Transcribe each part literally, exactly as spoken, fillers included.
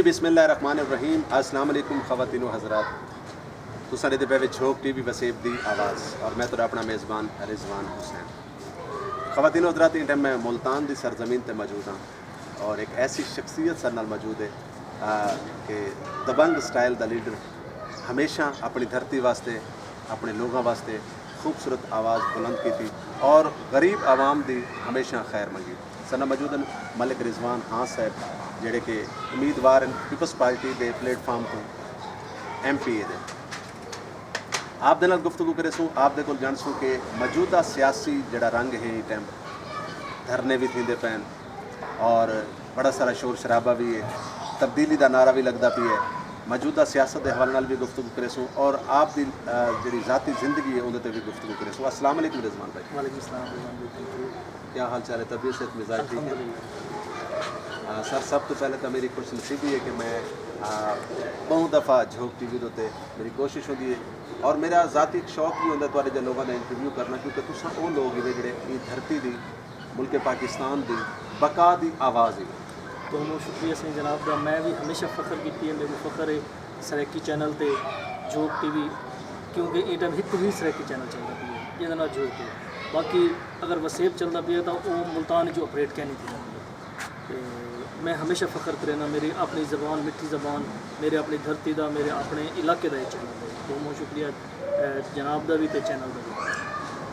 بسم اللہ الرحمن الرحیم۔ السلام علیکم خواتین و حضرات، تساں ݙیہدے پئے وے جھوک ٹی وی وسیب دی آواز، اور میں تہاݙا اپݨا میزبان رضوان حسین۔ خواتین و حضرات، ایں ٹائم میں ملتان دی سرزمین تے موجود ہاں، اور ایک ایسی شخصیت ساݙے نال موجود ہے، آ، کہ دبنگ سٹائل دا لیڈر، ہمیشہ اپݨی دھرتی واسطے، اپݨے لوگاں واسطے خوبصورت آواز بلند کیتی اور غریب عوام دی ہمیشہ خیر منگی۔ ساݙے نال موجود ہن ملک رضوان ہانس صاحب، جڑے کہ امیدوار ہن پیپلز پارٹی دے پلیٹ فارم توں ایم پی اے دے۔ آپ دے نال گفتگو کریسوں، آپ دے کول ڄاݨسوں کہ موجودہ سیاسی جڑا رنگ ہے ایں ٹائم، دھرنے وی تھیندے پئن اور بڑا سارا شور شرابہ وی ہے، تبدیلی دا نعرہ وی لڳدا پیا ہے۔ موجودہ سیاست دے حوالے نال وی گفتگو کریسوں اور آپ دی، آ، جڑی ذاتی زندگی ہے اوندے تے وی گفتگو کریسوں۔ السلام علیکم رضوان بھائی۔ وعلیکم السلام رضوان بھائی، تھینک یو۔ کیا حال چال ہے؟ طبیعت صحت مزاج ٹھیک ہے؟ الحمدللہ۔ آ، سر، سب تو پہلے تو میری خوش نصیبی ہے کہ میں، آ، ٻہوں دفعہ جھوک ٹی وی دے اتے میری کوشش ہوندی ہے اور میرا ذاتی ایک شوق بھی ہوندا ہے تہاݙے جیہے لوگاں دا انٹرویو کرنا، کیونکہ تساں او لوگ ہیوے جڑے ایں دھرتی دی، ملک پاکستان دی بقا دی آواز ہیوے۔ تہاݙا شکریہ سئیں جناب دا، میں وی ہمیشہ فخر کیتی ہے، میکوں فخر ہے سرائیکی چینل تے جھوک ٹی وی، کیونکہ ایں ٹائم ہکو ہی سرائیکی چینل چلدا پیا ہے جیندے نال جھوک ہے، باقی اگر وسیب چلدا پیا ہے تاں او ملتان وچ آپریٹ کائنی تھیندا پیا۔ تے میں ہمیشہ فخر کرینا، میری اپݨی زبان، مٹھی زبان، میرے اپݨی دھرتی دا، میرے اپݨے علاقے دا اے چینل ہے۔ بہت بہت شکریہ، اے، جناب دا وی تے چینل دا وی۔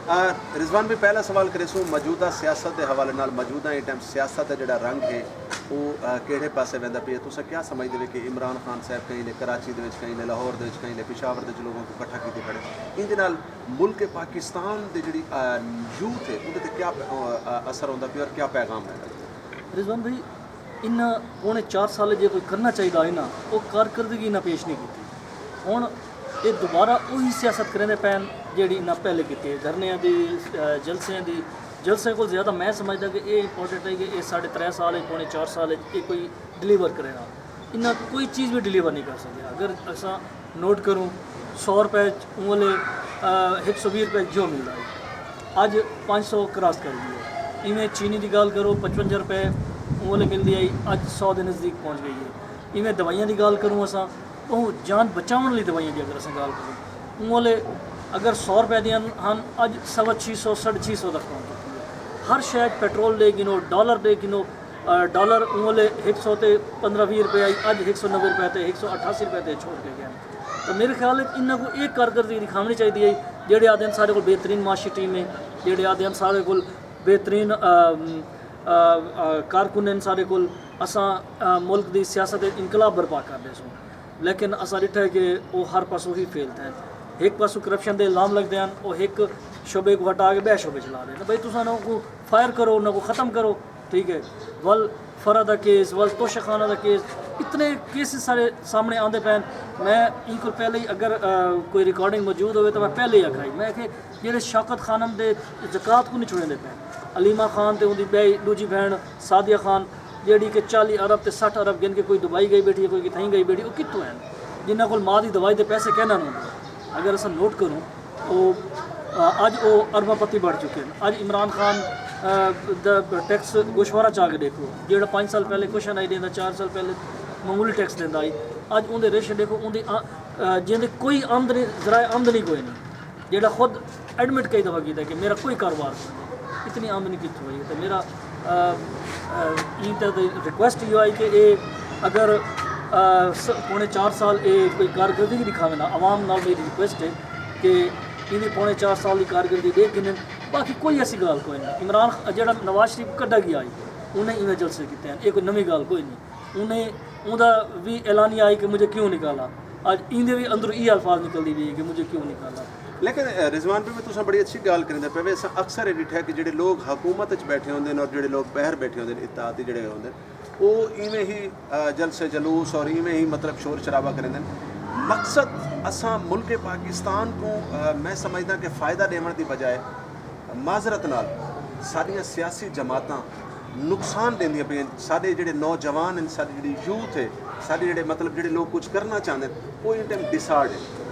آ، رضوان بھائی، پہلا سوال کریسوں، موجودہ سیاست دے حوالے نال، موجودہ ایں ٹائم سیاست دا جڑا رنگ ہے، او، آ، کیڑھے پاسے ویندا پیا ہے؟ تساں کیا سمجھدے وے کہ عمران خان صاحب کہیں نے کراچی دے وچ، کہیں نے لاہور دے وچ، کہیں نے پشاور دے وچ لوگوں کوں اکٹھا کیتے کھڑے، ایندے نال ملک پاکستان دے جڑی، آ، یوتھ ہے، اوندے تے کیا پ-، آ، آ، اثر ہوندا پیا اور کیا پیغام ویندا پیا؟ رضوان بھائی، انہاں پونے چار سال جے کوئی کرنا چاہیدا ہئی نا، او کارکردگی انہاں پیش نہیں کیتی۔ ہݨ اے دوبارہ اوہی سیاست کریندے پئن جیڑھی انہاں پہلے کیتی ہے، دھرنیاں دی، آ، جلسیاں دی۔ جلسیاں کوں زیادہ میں سمجھدا کہ اے امپورٹنٹ ہے کہ اے ساݙے ترے سال اچ، پونے چار سال اچ اے کوئی ڈلیور کرینا۔ انہاں کوئی چیز وی ڈلیور نہیں کر سڳیا۔ اگر اساں نوٹ کروں، سو روپے اچ اوں ویلے، آ، ہک سو ویہہ روپے گھیو ملدا ہئی، اڄ پنج سو کراس کر ڳئی ہے۔ ایویں چینی دی ڳالھ کرو، پچپنجاہ روپے اوں ویلے ملدی ہئی، اڄ سو دے نزدیک پہنچ ڳئی ہے۔ ایویں دوائیاں دی ڳالھ کروں اساں، ٻہوں جان بچاوݨ آلی دوائیاں دی اگر اساں ڳالھ کروں، اوں ویلے اگر سو روپے دیاں ہن، اڄ سوا چھی سو، ساݙھے چھی سو تک پہنچ چکی ہے۔ ہر شے اچ، پیٹرول ݙے گھنو، ڈالر ݙے گھنو، آ، ڈالر اوں ویلے ہک سو تے پندرہ ویہہ روپے ہئی، اڄ ہک سو نوے روپے تے، ہک سو اٹھاسی روپے تے چھوڑ کے ڳئے۔ تاں میرے خیال اچ انہاں کوں اے کارکردگی دکھاوݨی چاہیدی ہئی۔ جیڑھے آہدے ہن ساݙے کول بہترین معاشی ٹیم ہے، جیڑھے آہدے ہن ساݙے کول بہترین، آ، آ، آ، کارکن ہن ساݙے کول، اساں، آ، ملک دی سیاست اچ انقلاب برپا کر ݙیسوں۔ لیکن اساں ݙٹھا ہے کہ او ہر پاسوں ہی فیل تھئن۔ ہک پاسوں کرپشن دے الزام لڳدے ہن، او ہک شعبے کوں ہٹا کے ٻئے شعبے چ لا ݙیندے۔ بھئی تساں انہاں کوں فائر کرو، انہاں کوں ختم کرو، ٹھیک ہے۔ ول فرح دا کیس، ول توشہ خانہ دا کیس، اتنے کیسز سارے سامݨے آندے پئن۔ میں ایں کول پہلے ہی اگر، آ، کوئی ریکارڈنگ موجود ہووے تاں میں پہلے ہی آکھائی، میں آکھے جیڑھے شوکت خانم دے زکوٰۃ کوں نہیں چھڑیندے پئے، علیمہ خان تے اوندی ٻئی ݙوجھی بھیݨ سعدیہ خان، جیڑھی کہ چالیہہ ارب تے سٹھ ارب گھن کے کوئی دبئی ڳئی ٻیٹھی ہے، کوئی کتھائیں ڳئی ٻیٹھی، او کتھوں ہن؟ جنہاں کول ماء دی دوائی دے پیسے کائنی ہوندے۔ اگر اساں نوٹ کروں، او، آ، اڄ او ارباں پتی بݨ چکے ہن۔ اڄ عمران خان، آ، دا ٹیکس گوشوارہ چا کے ݙیکھو، جیڑھا پنج سال پہلے کچھ نہ ݙیندا، چار سال پہلے معمولی ٹیکس ݙیندا ہئی، اڄ اوندے ریشے ݙیکھو، اوندی آ-، آ، جیندے کوئی آمدنی، ذرائع آمدنی کوئی نہیں۔ جیڑھا خود ایڈمٹ کئی دفعہ کیتا کہ میرا کوئی کاروبار کونی، اتنی آمدنی کتھوں آئی؟ تے میرا، آ، آ، ایں تے ریکویسٹ ایہو آئی کہ اے اگر، آ، س-، پونے چار سال اے کوئی کارکردگی دکھاوے نا، عوام نال میری ریکویسٹ ہے کہ ایندی پونے چار سال دی کارکردگی ݙیکھ گھنن، باقی کوئی ایسی ڳالھ کوئی نہیں۔ عمران خ-، جیڑھا نواز شریف کڈھا ڳیا ہئی، انہیں ایویں جلسے کیتے ہن، اے کوئی نویں ڳالھ کوئی نہیں۔ انہیں، اوندا وی اعلانیہ آئی کہ مجھے کیوں نکالا۔ اڄ ایندے وی اندروں ایہے الفاظ نکلدی پئی ہے کہ مجھے کیوں نکالا۔ لیکن، اے، رضوان بھائی، تساں بڑی اچھی ڳالھ کریندے پئے وے۔ اساں اکثر اے ݙٹھا ہے کہ جیڑھے لوگ حکومت اچ ٻیٹھے ہوندے ہن اور جیڑھے لوگ ٻاہر ٻیٹھے ہوندے ہن، اتحادی جیڑھے ہوندے ہن، او ایویں ہی، اے، جلسے جلوس اور ایویں ہی، مطلب، شور شرابہ کریندے ہن۔ مقصد اساں ملک پاکستان کوں، اے، میں سمجھداں کہ فائدہ ݙیوݨ دی بجائے، معذرت نال، ساݙیاں سیاسی جماعتاں نقصان ݙیندیاں پئین۔ ساݙے جیڑھے نوجوان ہن، ساݙی جیڑھی یوتھ ہے، ساݙے جیڑھے، مطلب، جیڑھے لوگ کچھ کرنا چاہندے ہن، او ایں ٹائم ڈسہارڈ ہن۔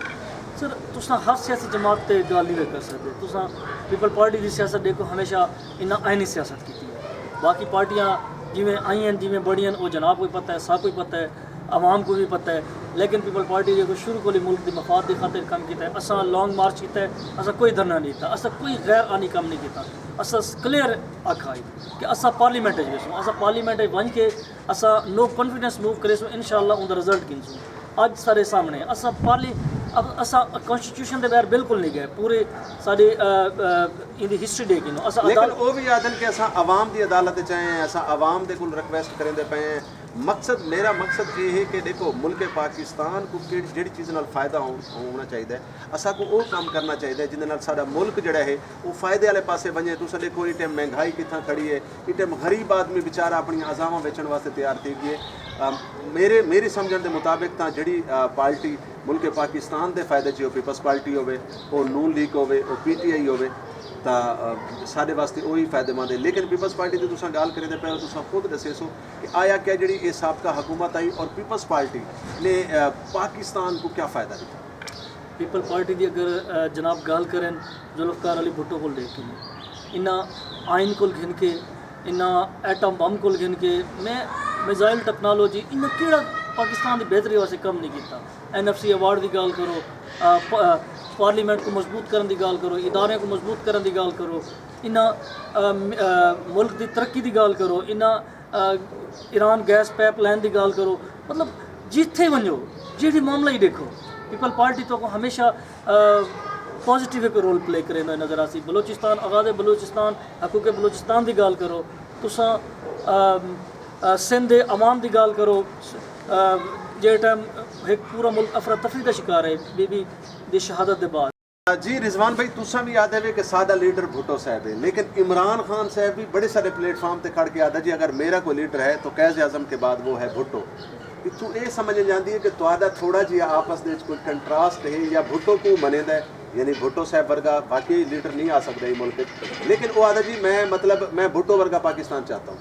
سر، تساں ہر سیاسی جماعت تے ڳالھ نہیں کر سڳدے۔ تساں پیپلز پارٹی دی سیاست ݙیکھو، ہمیشہ انہاں آئینی سیاست کیتی ہے۔ باقی پارٹیاں جیویں آئیاں ہن، جیویں بݨیاں ہن، او جناب کوں پتہ ہے، ساکوں پتہ ہے۔ عوام کوں وی پتہ ہے، لیکن پیپلز پارٹی جیکوں شروع کوں ہی ملک دے مفاد دی خاطر کم کیتا ہے۔ اساں لانگ مارچ کیتا ہے، اساں کوئی دھرنا نہیں ݙتا، اساں کوئی غیر آئینی کم نہیں کیتا۔ اساں کلیئر آکھا ہئی کہ اساں پارلیمنٹ اچ ویسوں، اساں پارلیمنٹ اچ ونڄ کے اساں نو کانفیڈنس موو کریسوں، انشاءاللہ اوندا رزلٹ گھنسوں۔ اڄ سارے سامݨے اساں پارلی-، اب اساں کانسٹیٹیوشن دے بغیر بالکل نہیں ڳئے، پورے ساݙی، آ، آ، ایندی ہسٹری ݙیکھ گھنو۔ اساں لیکن عدالت او وی آہدن کہ اساں عوام دی عدالت اچ آئے ہیں، اساں عوام دے کول ریکویسٹ کریندے پئے ہیں۔ مقصد، میرا مقصد اے ہے کہ ݙیکھو، ملک پاکستان کوں کیڑ-، جیڑھی چیز نال فائدہ ہو-، ہووݨا چاہیدا ہے، اساں کوں او کم کرنا چاہیدا ہے جیندے نال ساݙا ملک جیڑھا ہے او فائدے والے پاسے ونڄے۔ تساں ݙیکھو، ایں ٹائم مہنگائی کتھاں کھڑی ہے، ایں ٹائم غریب آدمی بیچارہ اپݨیاں اعضاواں ویچݨ واسطے تیار تھی ڳئے۔ آ، میرے، میری سمجھݨ دے مطابق تاں جیڑھی، آ، پارٹی ملک پاکستان دے فائدے چ ہو، پیپلز پارٹی ہووے، او نون لیگ ہووے، او پی ٹی آئی ہووے، تاں، آ، ساݙے واسطے اوہی فائدہ مند ہے۔ لیکن پیپلز پارٹی دی تساں ڳالھ کریندے پئے ہو، تساں خود ݙسیسو کہ آیا کیا جیڑھی اے سابقہ حکومت آئی اور پیپلز پارٹی نے، آ، پاکستان کوں کیا فائدہ ݙتا؟ پیپلز پارٹی دی اگر، آ، جناب ڳالھ کرن، ذوالفقار علی بھٹو کول ݙیکھ کے، انہاں آئین کول گھن کے، انہاں ایٹم بم کول گھن کے، میں میزائل ٹیکنالوجی، انہاں کیڑھا پاکستان دی بہتری واسطے کم نہیں کیتا؟ این ایف سی ایوارڈ دی ڳالھ کرو، آ، پ-، آ، پارلیمنٹ کوں مضبوط کرݨ دی ڳالھ کرو، اداریں کوں مضبوط کرݨ دی ڳالھ کرو، انہاں، آ، م-، آ، ملک دی ترقی دی ڳالھ کرو، انہاں، آ، ایران گیس پائپ لائن دی ڳالھ کرو، مطلب جتھے ونڄو، جیڑھی معاملہ ہی ݙیکھو، پیپلز پارٹی تہاکوں ہمیشہ، آ، پازیٹیو ہک رول پلے کریندا نظر آسی۔ بلوچستان، آغاز بلوچستان، حقوق بلوچستان دی ڳالھ کرو، تساں، آ، آ، سندھ دے عوام دی ڳالھ کرو، آ، جیڑھے ٹائم ہک پورا ملک افراتفری دا شکار ہے بی بی دی شہادت دے بعد۔ جی رضوان بھائی، تساں وی آہدے وے کہ ساݙا لیڈر بھٹو صاحب ہے، لیکن عمران خان صاحب وی بڑے سارے پلیٹ فارم تے کھڑ کے آہدا جی اگر میرا کوئی لیڈر ہے تو قائد اعظم کے بعد وہ ہے بھٹو۔ اتھوں اے سمجھ آندی ہے کہ تہاݙا تھوڑا جیہا آپس دے وچ کوئی کنٹراسٹ ہے، یا بھٹو کوں منیندا ہے، یعنی بھٹو صاحب ورگا واقعی لیڈر نہیں آ سڳدا ایں ملک وچ، لیکن او آہدا جی میں، مطلب، میں بھٹو ورگا پاکستان چاہتا ہوں۔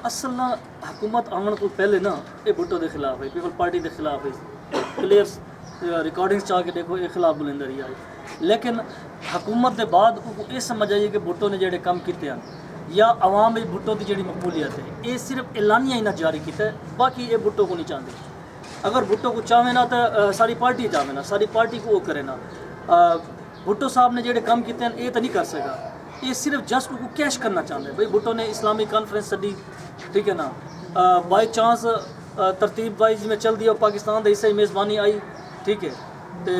اصل نا، حکومت آوݨ کوں پہلے نا، اے بھٹو دے خلاف ہے، پیپلز پارٹی دے خلاف ہے، کلیئر ریکارڈنگز چا کے ݙیکھو، اے خلاف بولیندا رہیا ہے۔ لیکن حکومت دے بعد اونکوں اے سمجھ آئی ہے کہ بھٹو نے جیڑھے کم کیتے ہن یا عوام وچ بھٹو دی جیڑھی مقبولیت ہے، اے صرف اعلانیہ انہاں جاری کیتا ہے، باقی اے بھٹو کوں نہیں چاہندے۔ اگر بھٹو کوں چاہوے نا تاں، آ، ساݙی پارٹی چاہوے نا، ساݙی پارٹی کوں او کرے نا۔ آ، بھٹو صاحب نے جیڑھے کم کیتے ہن، اے تاں نہیں کر سڳا۔ اے صرف جسٹ اونکوں کیش کرنا چاہندے۔ بھئی بھٹو نے اسلامی کانفرنس سݙی، ٹھیک ہے نا، آ، بائی چانس، آ، ترتیب وائز جیویں چلدی ہے، پاکستان دے حصے میزبانی آئی، ٹھیک ہے، تے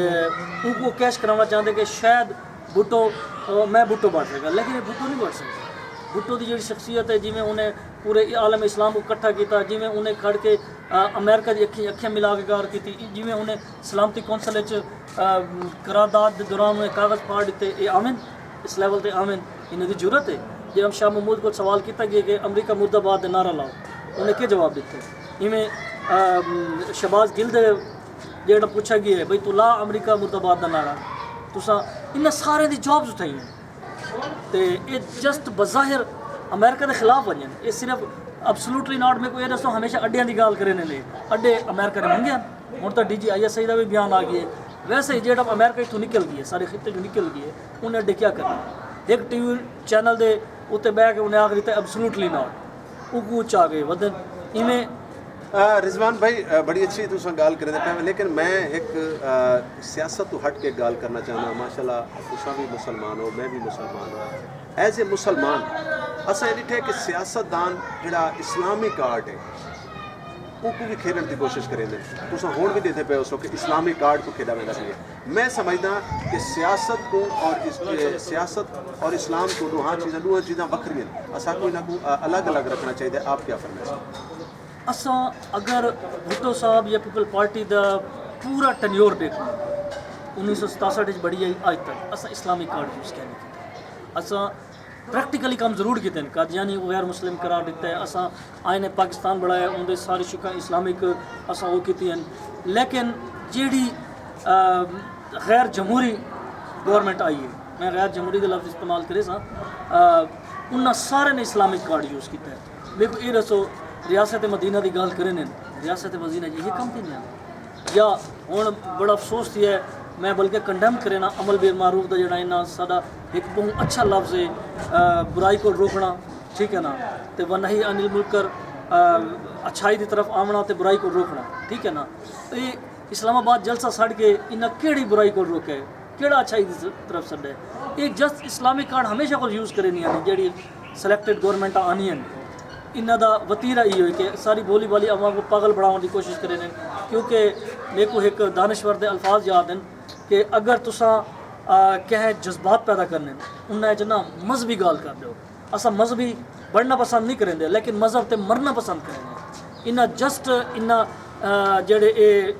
اونکوں کیش کراوݨا چاہندے کہ شاید بھٹو، آ، میں بھٹو بݨ سڳاں، لیکن اے بھٹو نہیں بݨ سڳدا۔ بھٹو دی جیڑھی شخصیت ہے، جیویں انہیں پورے عالم اسلام کوں اکٹھا کیتا، جیویں انہیں کھڑ کے، آ، امریکہ دی اکھیں، اکھیں ملا کے ڳالھ کیتی، جیویں انہیں سلامتی کونسل اچ، آ، قرارداد دے دوران انہیں کاغذ پھاڑ ݙتے، اے آون، اس لیول تے آون، انہیں دی جرات ہے؟ جے ہم شاہ محمود کوں سوال کیتا ڳیا کہ امریکہ مردہ باد دے نعرہ لاؤ، انہیں کیا جواب ݙتے؟ ایویں، آ، شہباز گل دے جیڑھا پچھا ڳیا ہے، بھئی توں لا امریکہ مردہ باد دا نعرہ، تساں انہاں سارے دی جابز اتھائیں ہیں۔ تے اے جسٹ بظاہر امریکہ دے خلاف ونڄن، اے صرف ابسولوٹلی ناٹ۔ میکوں اے ݙسو، ہمیشہ اݙیاں دی ڳالھ کریندے نے، اݙے امریکہ نے منگے ہن؟ ہݨ تاں D G I S I دا وی بیان آ ڳیا ہے۔ ویسے ہی جیڑھا امریکہ اتھوں نکل ڳیا ہے، سارے خطے چوں نکل ڳیا ہے، انہیں اݙے کیا کرنا؟ ہک ٹی وی چینل دے اتے ٻہہ کے انہیں آکھ ݙتا، ابسولوٹلی ناٹ۔ اڳوں چا ڳئے ودن۔ ایویں آ، رضوان بھائی، آ، بڑی اچھی تساں ڳالھ کریندے پئے ہو، لیکن میں ہک، آ، سیاست توں ہٹ کے ڳالھ کرنا چاہنداں۔ ماشاءاللہ، تساں وی مسلمان ہو، میں وی مسلمان ہاں۔ ایز اے مسلمان، اساں اے ݙٹھے کہ سیاستدان جیڑھا اسلامی کارڈ ہے، اوکوں وی کھیݙݨ دی کوشش کریندے۔ تساں ہݨ وی ݙیہدے پئے ہوسو کہ اسلامی کارڈ کوں کھیݙا ویندا پئے۔ میں سمجھداں کہ سیاست کوں اور اس، سیاست اور اسلام کوں ݙوہاں چیزاں، ݙوہاں چیزاں وکھریاں ہن۔ اساکوں انہاں کوں، آ، الگ الگ رکھݨا چاہیدا ہے۔ آپ کیا فرمائش؟ اساں اگر بھٹو صاحب یا پیپلز پارٹی دا پورا ٹینیور ݙیکھوں، انیس سو ستاسٹھ اچ بݨی آئی اڄ تک، اساں اسلامی کارڈ یوز کائنی کیتا۔ اساں پریکٹیکلی کم ضرور کیتے ہن، قادیانی کوں غیر مسلم قرار ݙتا ہے، اساں آئین پاکستان بݨایا، اوندے ساری شقاں اسلامک اساں او کیتی ہن، لیکن جیڑھی، آ، غیر جمہوری گورنمنٹ آئی ہے، میں غیر جمہوری دے لفظ استعمال کریساں، آ، انہاں سارے نے اسلامک کارڈ یوز کیتا ہے۔ میکوں اے ݙسو، ریاست مدینہ دی ڳالھ کریندے ہن، ریاست مدینہ اچ ایہے کم تھیندے ہن؟ یا ہݨ بڑا افسوس تھیا ہے، میں بلکہ کنڈیم کرینداں امر بالمعروف دا، جیڑھا انہاں ساݙا ہک ٻہوں اچھا لفظ ہے، آ، برائی کوں روکݨا، ٹھیک ہے نا، تے والنہی عن المنکر، آ، اچھائی دی طرف آوݨا تے برائی کوں روکݨا، ٹھیک ہے نا؟ اے اسلام آباد جلسہ سݙ کے انہاں کیڑھی برائی کوں روکے، کیڑھا اچھائی دی طرف سݙے؟ اے جسٹ اسلامک کارڈ ہمیشہ کول یوز کریندیاں ہن، جیڑھی سلیکٹڈ گورنمنٹاں آندیاں ہن۔ انہاں دا وتیرہ ایہو ہے کہ ساری بھولی بھالی عوام کوں پاگل بݨاوݨ دی کوشش کریندے ہن، کیونکہ میکوں ہک دانشور دے الفاظ یاد ہن کہ اگر تساں آ، کہیں جذبات پیدا کرݨے ہن، انہاں اچ نہ مذہبی ڳالھ کر ݙیو۔ اساں مذہبی بݨݨا پسند نہیں کریندے، لیکن مذہب تے مرݨا پسند کریندے۔ انہاں جسٹ انہاں، آ، جیڑھے اے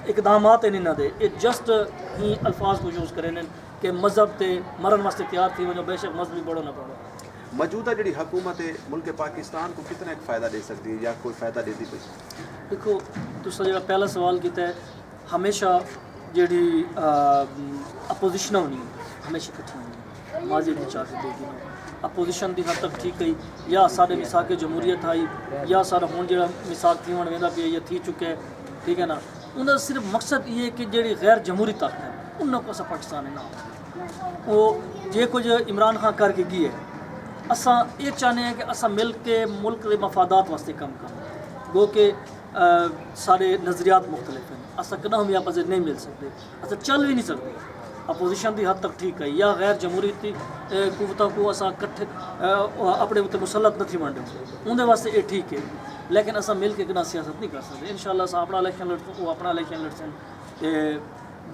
اقدامات ہن انہاں دے، اے جسٹ ایں الفاظ کوں یوز کریندے ہن کہ مذہب تے مرݨ واسطے تیار تھی ونڄو، بے شک مذہبی بݨو نہ بݨو۔ موجودہ جڑی حکومت ہے ملک پاکستان کو کتنا ایک فائدہ دے سکتی ہے یا کوئی فائدہ دیتی پئی؟ ݙیکھو، تساں جیڑھا پہلا سوال کیتا ہے، ہمیشہ جیڑھی آ، اپوزیشناں ہونیاں، ہمیشہ کٹھیاں ہونیاں، ماضی اچ وی چا کے ݙیکھی نہ۔ اپوزیشن دی حد تک ٹھیک ہئی، یا ساݙے میثاق جمہوریت ہئی، یا ساݙا ہݨ جیڑھا میثاق تھیوݨ ویندا پیا یا تھی چکا ہے، ٹھیک ہے نا؟ انہاں دا صرف مقصد ایہ ہے کہ جیڑھی غیر جمہوری طاقت ہے، انہاں کوں اساں پاکستان نہ آوݨ۔ او جے کجھ عمران خان کر کے ڳیا ہے، اساں اے چاہندے ہیں کہ اساں مل کے ملک دے مفادات واسطے کم کروں، گو کہ آ، ساݙے نظریات مختلف ہن، اساں کݙاہوں وی آپس وچ نہیں مل سڳدے، اساں چل وی نہیں سڳدے۔ اپوزیشن دی حد تک ٹھیک ہے، یا غیر جمہوری تی، اے، قوتاں کوں اساں کٹھے، اے، اپݨے اتے مسلط نہ تھیوݨ ݙیوں، اوندے واسطے اے ٹھیک ہے، لیکن اساں مل کے کݙاں سیاست نہیں کر سڳدے۔ انشاءاللہ اساں اپݨا الیکشن لڑسوں، او اپݨا الیکشن لڑسن، تے،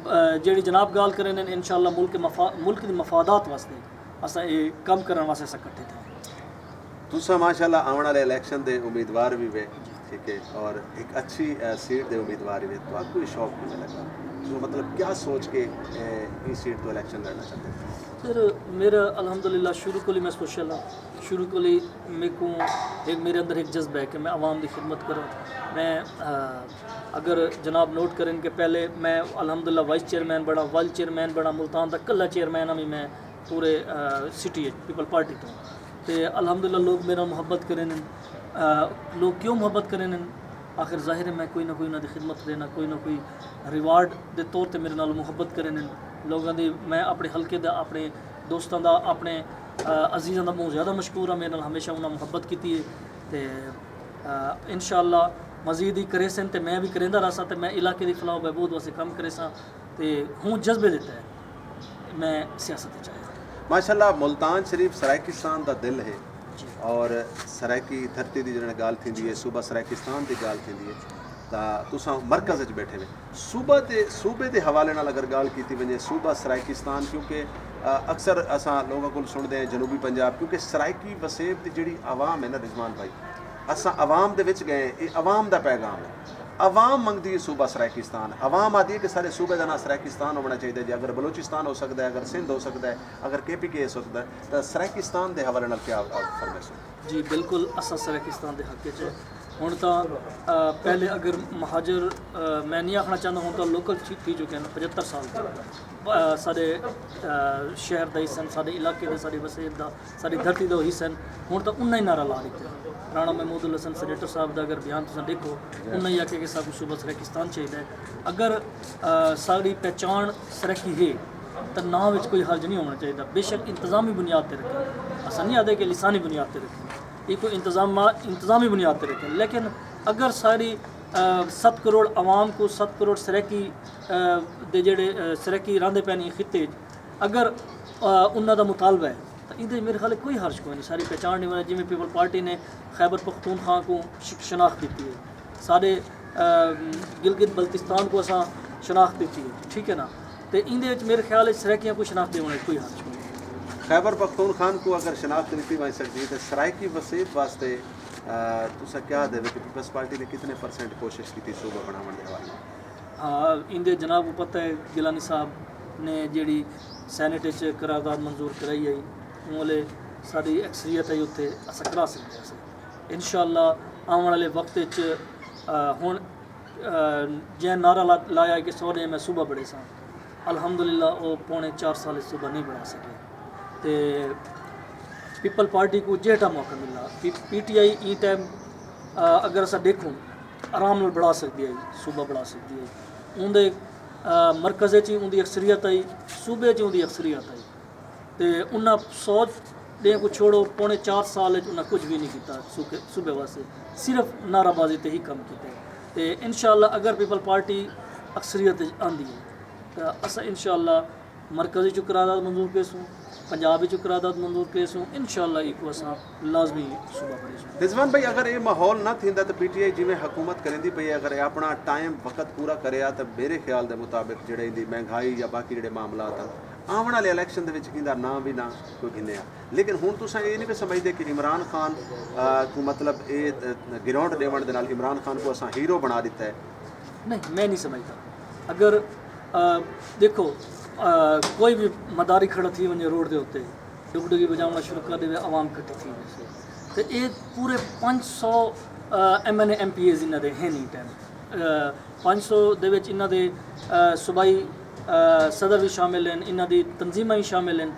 اے، جیڑھی جناب ڳالھ کریندے ہن، انشاءاللہ ملک مفا-، ملک دے مفادات واسطے اساں اے کم کرݨ واسطے اساں کٹھے تھئے ہیں۔ تساں ماشاءاللہ آوݨ والے الیکشن دے امیدوار وی وے، ٹھیک ہے، اور ایک اچھی، آ، سیٹ دے امیدوار وی وے، تہاکوں اے شوق کیویں لگا؟ سو مطلب کیا سوچ کے، اے، ایں سیٹ توں الیکشن لڑݨا چاہندے ہو؟ سر، میرا الحمدللہ شروع کول ہی میں سوشل ہاں۔ شروع کول ہی میکوں ایک، میرے اندر ایک جذبہ ہے کہ میں عوام دی خدمت کراں۔ میں، آ، اگر جناب نوٹ کرن کہ پہلے میں الحمدللہ وائس چیئرمین بݨا، ورلڈ چیئرمین بݨا، ملتان دا کلھا چیئرمین ہاں میں پورے، آ، سٹی اچ پیپلز پارٹی توں۔ تے الحمدللہ لوگ میرے نال محبت کریندن۔ آ، لوگ کیوں محبت کریندن؟ آخر ظاہر ہے میں کوئی نہ کوئی انہاں دی خدمت ݙینا، کوئی نہ کوئی ریوارڈ دے طور تے میرے نال محبت کریندن۔ لوگاں دی، میں اپݨے حلقے دا، اپݨے دوستاں دا، اپݨے، آ، عزیزاں دا ٻہوں زیادہ مشکور ہاں، میرے نال ہمیشہ انہاں محبت کیتی ہے۔ تے، آ، انشاءاللہ مزید ہی کریسن تے میں وی کریندا رہساں تے میں علاقے دی فلاح و بہبود واسطے کم کریساں۔ تے ہوں جذبے دے تحت میں سیاست اچ آیا۔ ماشاءاللہ، ملتان شریف سرائیکستان دا دل ہے، اور سرائیکی دھرتی دی جنہاں ڳالھ تھیندی ہے، صوبہ سرائیکستان دی ڳالھ تھیندی ہے، تاں تساں مرکز اچ بیٹھے وے۔ صوبہ دے، صوبے دے حوالے نال اگر ڳالھ کیتی ونڄے، صوبہ سرائیکستان، کیونکہ، آ، اکثر اساں لوگاں کول سݨدے ہیں جنوبی پنجاب، کیونکہ سرائیکی وسیب دی جڑی عوام ہے نا رضوان بھائی، اساں عوام دے وچ ڳئے ہیں، اے عوام دا پیغام ہے۔ عوام منگدی ہے صوبہ سرائیکستان، عوام آہدی ہے کہ سارے صوبے دا ناں سرائیکستان ہووݨا چاہیدا ہے۔ جے اگر بلوچستان ہو سڳدا ہے، اگر سندھ ہو سڳدا ہے، اگر کے پی کے ہو سڳدا ہے، تاں سرائیکستان دے حوالے نال کیا، آ، فرمائشو؟ جی بالکل، اساں سرائیکستان دے حق اچ ہے۔ ہݨ تاں، آ، پہلے اگر مہاجر، آ، میں نہیں آکھݨا چاہندا، ہݨ تاں لوکل تھی، تھی چکے ہیں، پچھتر سال تک۔ آ، ساݙے، آ، شہر دا حصہ ہن، ساݙے علاقے دا، ساݙی وسیب دا، ساݙی دھرتی دا حصہ ہن۔ ہݨ تاں انہاں ہی نعرہ لا ݙتے۔ رانا محمود الحسن سینیٹر صاحب دا اگر بیان تساں ݙیکھو، انہاں ہی آکھیا کہ ساکوں صوبہ سرائیکستان چاہیدا ہے۔ اگر، آ، ساݙی پہچاݨ سرائیکی ہے تاں ناں وچ کوئی حرج نہیں ہووݨا چاہیدا۔ بے شک انتظامی بنیاد تے رکھے، اساں نہیں آہدے کہ لسانی بنیاد تے رکھے، ایکوں انتظام، انتظامی بنیاد تے رکھے، لیکن اگر ساݙی، آ، ست کروڑ عوام کوں، ست کروڑ سرائیکی، آ، دے جیڑھے، آ، سرائیکی رہندے پئے ہن ایں خطے اچ، اگر، آ، انہاں دا مطالبہ ہے تاں ایندے میرے خیال کوئی حرج کوئی نہیں۔ ساݙی پہچاݨ نہیں ہووݨی، جیویں پیپلز پارٹی نے خیبر پختونخوا کوں ش-، شناخت ݙتی ہے، ساݙے، آ، گلگت بلتستان کوں اساں شناخت ݙتی ہے، ٹھیک ہے نا؟ تے ایندے وچ میرے خیال وچ سرائیکیاں کوں شناخت ݙیوݨ وچ کوئی حرج کوئی نہیں۔ خیبر پختونخوا کوں اگر شناخت ݙتی ونڄ سڳدی ہے تے سرائیکی وسیب واسطے، آ، تساں کیا آہدے وے کہ پیپلز پارٹی نے کتنے پرسینٹ کوشش کیتی صوبہ بݨاوݨ دے حوالے نال؟ ہا، ایندے جناب کوں پتہ ہے گیلانی صاحب نے جیڑھی سینیٹ اچ قرارداد منظور کرائی ہئی، اوں ویلے ساݙی اکثریت ہئی اتھے، اساں کرا سڳدے ہاسے۔ انشاءاللہ آوݨ والے وقت اچ، آ، ہݨ، آ، جیں نعرہ لا-، لایا ہے کہ سو ݙینھ میں صوبہ بݨیساں، الحمدللہ او پونے چار سال اچ صوبہ نہیں بݨا سڳے۔ تے پیپلز پارٹی کوں جیڑھا موقع ملا، پی-، پی ٹی آئی ایں ٹائم، آ، اگر اساں ݙیکھوں، آرام نال بݨا سڳدی ہئی، صوبہ بݨا سڳدی ہئی۔ اوندے، آ، مرکز اچ ہی اوندی اکثریت ہئی، صوبے اچ ہی اوندی اکثریت ہئی۔ تے انہاں سوچ ݙینہہ کوں چھوڑو، پونے چار سال وچ انہاں کجھ وی نی کیتا صوبے واسطے، صرف نعرہ بازی تے ہی کم کیتے۔ تے انشاءاللہ اگر پیپلز پارٹی اکثریت وچ آندی ہے تاں اساں انشاءاللہ مرکز وچ قرارداد منظور کریسوں، پنجاب وچ قرارداد منظور کریسوں، انشاءاللہ ایکوں اساں لازمی صوبہ بݨیسوں۔ رضوان بھائی، اگر اے ماحول نہ تھیندا تاں پی ٹی آئی جیویں حکومت کریندی پئی ہے، اگر اے اپݨا ٹائم وقت پورا کرے ہا تاں میرے خیال دے مطابق جیڑھے ایندی مہنگائی یا باقی جیڑھے معاملات ہن، آوݨ آلے الیکشن دے وچ ایندا ناں وی نہ کوئی گھنے ہا۔ لیکن ہݨ تساں اے نی پئے سمجھدے کہ عمران خان کوں، مطلب، اے گراؤنڈ ݙیوݨ دے نال عمران خان کوں اساں ہیرو بݨا ݙتا ہے؟ نہیں، میں نہیں سمجھدا۔ اگر ݙیکھو، کوئی وی مداری کھڑا تھی ونڄے روڈ دے اتے، ڈگڈگی وڄاوݨا شروع کر ݙیوے، عوام کٹھی تھی ویسی۔ تے اے پورے پنج سو ایم این اے، ایم پی ایز انہاں دے ہن ایں ٹائم۔ پنج سو دے وچ انہاں دے صوبائی صدر وی شامل ہن، انہاں دی تنظیماں وی شامل ہن۔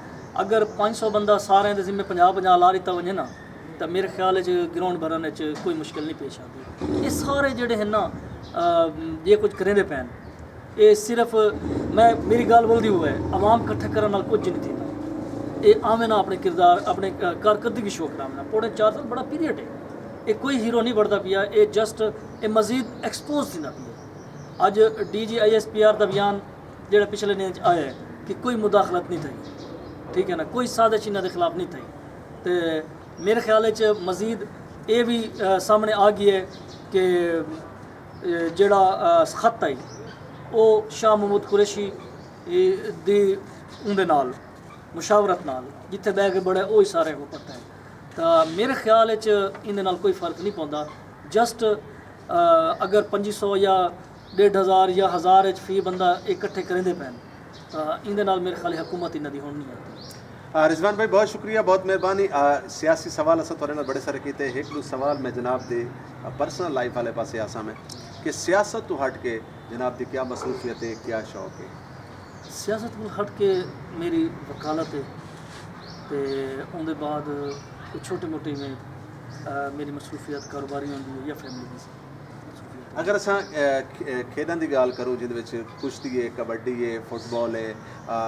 اگر پنج سو بندہ سارے دے ذمے پنجاہ پنجاہ لا ݙتا ونڄے نا، تاں میرے خیال وچ گراؤنڈ بھرݨ وچ کوئی مشکل نہیں پیش آندی۔ اے سارے جیڑھے ہن نا، جے کجھ کریندے پئے ہن، اے صرف، میں، میری ڳالھ ولدی ہووے، عوام کٹھا کرݨ نال کجھ نہیں تھیندا۔ اے آوے نا اپݨے کردار، اپݨے کارکردگی شو کراوے نا۔ پونے چار سال بڑا پیریڈ ہے۔ اے کوئی ہیرو نہیں بݨدا پیا، اے جسٹ، اے مزید ایکسپوز تھیندا پیا۔ اڄ D G I S P R دا بیان جیڑھا پچھلے ݙینھ آیا ہے کہ کوئی مداخلت نہیں تھئی، ٹھیک ہے نا، کوئی سازش انہاں دے خلاف نہیں تھئی۔ تے میرے خیال وچ مزید اے وی سامݨے آ ڳئی ہے کہ جیڑھا خط آئی او شاہ محمود قریشی دی اوندے نال مشاورت نال جتھے ٻہہ کے بڑھے، اوہی سارے کوں پتہ ہے۔ تاں میرے خیال وچ ایندے نال کوئی فرق نہیں پوندا۔ جسٹ اگر پنجی سو یا ݙیڈھ ہزار یا ہزار وچ فی بندہ اے کٹھے کریندے پئن تاں ایندے نال میرے خیال حکومت انہاں دی ہݨ نہیں آندی۔ رضوان بھائی، بہت شکریہ، بہت مہربانی۔ سیاسی سوال اساں تہاݙے نال بڑے سارے کیتے، ہک ݙو سوال میں جناب دی پرسنل لائف والے پاسے آساں میں کہ سیاست توں ہٹ کے جناب دی کیا مصروفیت ہے، کیا شوق ہے؟ سیاست کوں ہٹ کے میری وکالت ہے تے اوندے بعد کچھ چھوٹی موٹی میں میری مصروفیت کاروباری ہوندی ہے یا فیملی دی مصروفیت۔ اگر اساں کھیݙاں دی ڳالھ کروں جیندے وچ کشتی ہے، کبڈی ہے، فٹ بال ہے،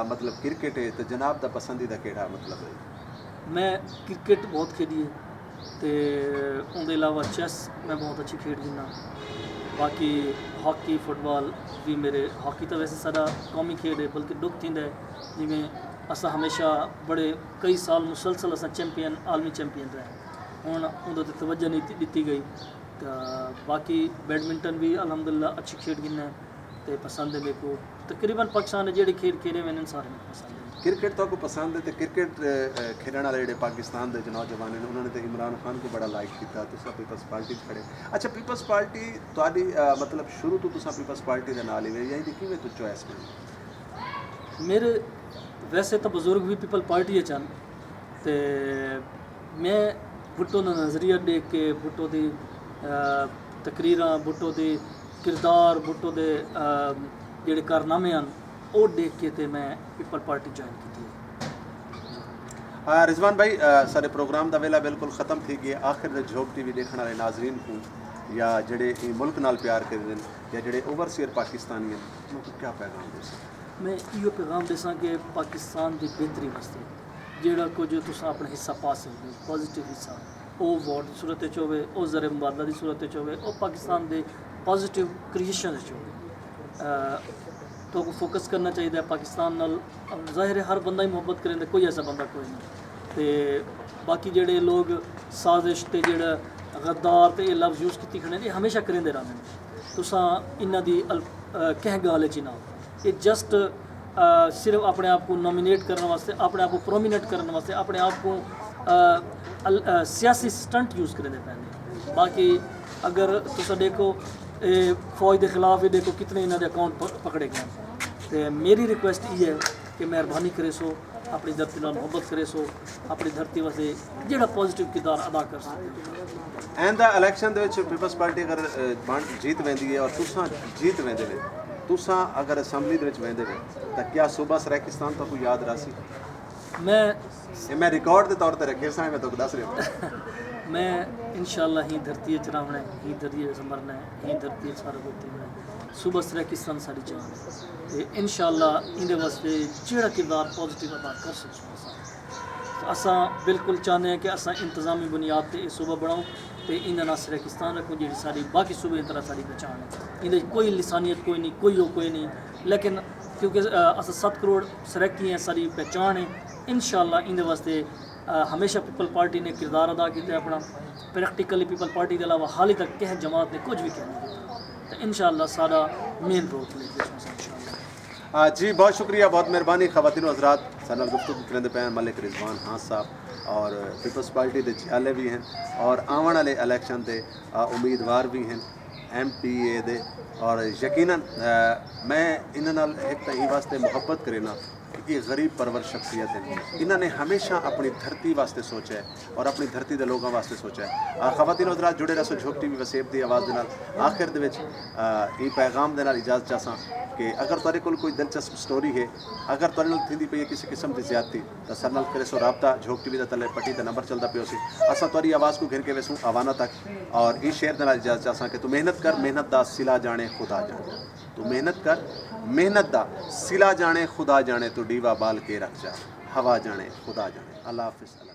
مطلب کرکٹ ہے، تے جناب دا پسندیدہ کیڑھا مطلب ہے؟ میں کرکٹ بہت کھیݙی ہے تے اوندے علاوہ چیس میں بہت اچھی کھیݙ گھناں۔ باقی ہاکی، فٹ بال وی میرے، ہاکی تاں ویسے ساݙا قومی کھیݙ ہے، بلکہ ݙکھ تھیندا ہے جیویں اساں ہمیشہ بڑے کئی سال مسلسل اساں چیمپئن، عالمی چیمپئن رہے، ہݨ اوندے تے توجہ نہیں ݙتی ڳئی۔ تاں باقی بیڈمنٹن وی الحمدللہ اچھی کھیݙ گھناں تے پسند ہے میکوں۔ تقریباً پاکستان نے جیڑھے کھیݙ کھیݙے ویندن سارے میکوں پسند ہن۔ کرکٹ تہاکوں پسند ہے تے کرکٹ کھیݙݨ والے جیڑھے پاکستان دے جو نوجوان ہن انہاں نے تے عمران خان کوں بڑا لائک کیتا، تساں پیپلز پارٹی اچ کھڑے۔ اچھا، پیپلز پارٹی تہاݙی، مطلب، شروع توں تساں پیپلز پارٹی دے نال ہی وے یا ایندی کیویں توں چوائس بݨی؟ میرے ویسے تاں بزرگ وی پیپلز پارٹی اچ ہن تے میں بھٹو دا نظریہ ݙیکھ کے، بھٹو دی تقریراں، بھٹو دے کردار، بھٹو دے جیڑھے کارنامے ہن، او ݙیکھ کے تے میں پیپلز پارٹی جوائن کیتی ہے۔ رضوان بھائی، ساݙے پروگرام دا ویلا بالکل ختم تھی ڳیا، آخر دے جھوک ٹی وی ݙیکھݨ والے ناظرین کوں یا جیڑھے ایں ملک نال پیار کریندن یا جیڑھے اوورسیئر پاکستانی ہن، انہاں کوں کیا پیغام ݙیسو؟ میں ایہو پیغام ݙیساں کہ پاکستان دی بہتری واسطے جیڑھا کجھ تساں اپݨا حصہ پا سڳدے ہو، پازیٹیو حصہ، او ووٹ دی صورت وچ ہووے، او زر مبادلہ دی صورت وچ ہووے، او پاکستان دے پازیٹیو کریئیشن وچ ہووے۔ تہاکوں فوکس کرنا چاہیدا ہے پاکستان نال۔ ظاہر ہے ہر بندہ ہی محبت کریندے، کوئی ایسا بندہ کوئی نہیں۔ تے باقی جیڑھے لوگ سازش تے جیڑھا غدار تے اے لفظ یوز کیتی کھڑے، اے ہمیشہ کریندے رہندے۔ تساں انہاں دی کہیں ڳالھ وچ ہی نہ آؤ۔ اے جسٹ صرف اپݨے آپ کوں نامینیٹ کرݨ واسطے، اپݨے آپ کوں پرومیننٹ کرݨ واسطے، اپݨے آپ کوں سیاسی سٹنٹ یوز کریندے پئے ہن۔ باقی اگر تساں ݙیکھو، اے فوج دے خلاف ہی ݙیکھو کتنے انہاں دے اکاؤنٹ پکڑے ڳئے۔ تے میری ریکویسٹ ایہ ہے کہ مہربانی کریسو، اپݨی دھرتی نال محبت کریسو، اپݨی دھرتی واسطے جیڑھا پازیٹیو کردار ادا کر سڳدے۔ آئندہ الیکشن دے وچ پیپلز پارٹی اگر بݨ جیت ویندی ہے اور تساں جیت ویندے وے، تساں اگر اسمبلی دے وچ ویندے وے تاں کیا صوبہ سرائیکستان تہاکوں یاد رہسی؟ میں اے میں ریکارڈ دے طور تے رکھے ساں، میں تہاکوں ݙس رہیا ہاں۔ میں انشاءاللہ ہی دھرتی وچ رہوݨا ہے، ہی دھرتی وچ مرنا ہے، ہی دھرتی وچ سارا کجھ تھیوݨا ہے۔ صوبہ سرائیکستان ساݙی جان ہے تے انشاءاللہ ایندے واسطے جیڑھا کردار پازیٹیو ادا کر سڳسوں اساں۔ اساں بالکل چاہندے ہیں کہ اساں انتظامی بنیاد تے اے صوبہ بناؤں تے ایندے نال سرائیکستان رکھوں، جیڑھی ساڈی باقی صوبے طرح ساڈی پہچان ہے۔ ایندے وچ کوئی لسانیت کوئی نہیں، کوئی او کوئی نہیں، لیکن کیونکہ اساں ست کروڑ سرائیکی ہیں، ساڈی پہچان ہے۔ انشاءاللہ ایندے واسطے ہمیشہ پیپل پارٹی نے کردار ادا کیتا ہے اپنا۔ پریکٹیکلی پیپل پارٹی دے علاوہ حالی تک کہیں جماعت نے کچھ بھی کہہ نہیں کیتا، تو انشاءاللہ ساڈا مین رول پلے کیتا۔ جی بہت شکریہ، بہت مہربانی۔ خواتین و حضرات، سارے نال گفتگو کریندے پئے ہیں ملک رضوان ہاں صاحب، اور پیپلز پارٹی دے جیالے بھی ہیں، اور آون والے الیکشن دے امیدوار بھی ہیں ایم پی اے دے۔ اور یقیناً میں انہاں نال ایک تاں ایں واسطے محبت کرینا کہ یہ غریب پرور شخصیت ہیں، انہاں نے ہمیشہ اپنی دھرتی واسطے سوچا ہے اور اپنی دھرتی دے لوگوں واسطے سوچا ہے۔ خواتین و حضرات، جڑے رہسو جھوک ٹی وی وسیب دی آواز دے نال۔ آخر دے وچ ایں پیغام دے نال اجازت چاہساں کہ اگر تہاڈے کول کوئی دلچسپ سٹوری ہے، اگر تہاڈے نال تھیندی پئی ہے کسی قسم دی زیادتی، تاں ساڈے نال کریسو رابطہ۔ جھوک ٹی وی دا تلے پٹی تے نمبر چلدا پیو سی، اساں تہاڈی آواز کوں گھن کے ویسوں اواناں تک۔ اور ایں شعر دے نال اجازت چاہساں کہ تو محنت کر، محنت دا صلہ جانے خدا جانے۔ تو محنت کر، محنت دا صلہ جانے خدا جانے۔ تو ڈیوا بال کے رکھ جا، ہوا جانے خدا جانے۔ اللہ حافظ۔